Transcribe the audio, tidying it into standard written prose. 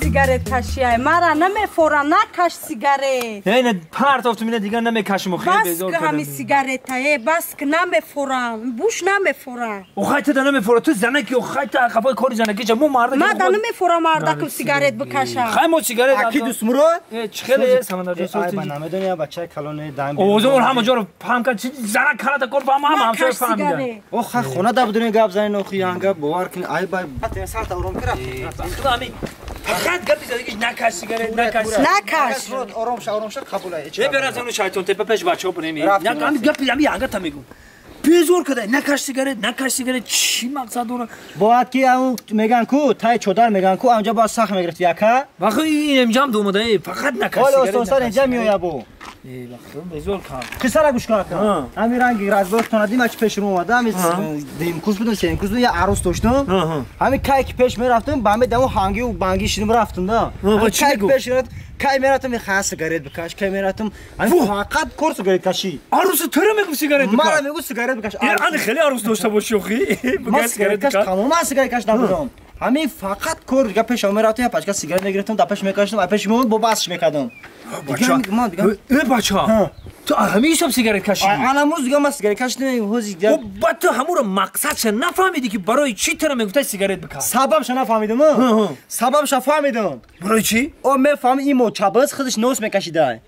Сигарет кашиай. Мара намефора, накаш сигарет. Не, партофтум, ина дигар намекашим, хеле безор кардам. Бас ҳами сигарета, бас ки намефорам, буш намефора. Охай ту да намефора, ту занаки, охай ту қафои кори занаки ча, мо марда. Ма да намефора мардакум сигарет бикашам. Хай мо сигарет. Аки дӯстмурод? Чӣ хеле Самандар ҷон? Ай ба намедонӣ, бачаи калони дам. Овозумон ҳама ҷоро паҳм кард, чи занак калата кор фаҳм, ҳама ҳамсоя фаҳмида. Охай хона да будуни гап занин, охи янга бовар кун, ай ба сарта ором кира. Худо ҳами фақат гапи задагиш накаш сигарет, накаш. Накаш. Ором ша, ором ша, қабул ай. Э бераз ону шайтон тепа пеш бачаҳо бинем. Ҳами гапи ҳами янга та мегум. Безор када, накаш сигарет, накаш сигарет, чӣ мақсад дора? Бояд ки ау меган ку, тай чодар меган ку, анҷа бояд сахт мегирифт яка. Вақти ин инҷам домада, фақат накаш сигарет. Ҳоло остон инҷа меоя бу. Безор кард. Қиссара гӯш кун ака. Ҳамин ранги разбоятон дидим, ачи пеш рӯ омада, ҳамин дуюм курс будам, сеюм курс будам, як арӯс доштам. Ҳамин кай ки пеш мерафтам, ба ҳамин дамо ҳангию банги шидим рафтам да. Кай пеш кай мерафтам, ха сигарет бикаш, кай мерафтам, ҳамин фақат кор сигарет кашӣ. Арӯси туро мегуфт сигарет бикаш? Мара мегуфт сигарет бикаш. Ани хеле арӯс дошта бошӣ охи. Ман сигарет каш тамоман сигарет каш набудам. Ҳамин фақат кор дига пеш мерафтам, як пачка сигарет мегирифтам, дар пеш мекашидам, пеш меомад, бо басш мекардам. Э бача, ту ҳамин ҳисоб сигарет кашидӣ? Анамуз дига ман сигарет кашидам, ҳози дига. Ба ту ҳамуро мақсадша нафаҳмидӣ ки барои чӣ туро мегуфта сигарет бикаш? Сабабша нафаҳмидам, сабабша фаҳмидам. Барои чӣ? О мефаҳмам, ин мочабаз худаш нос мекашида.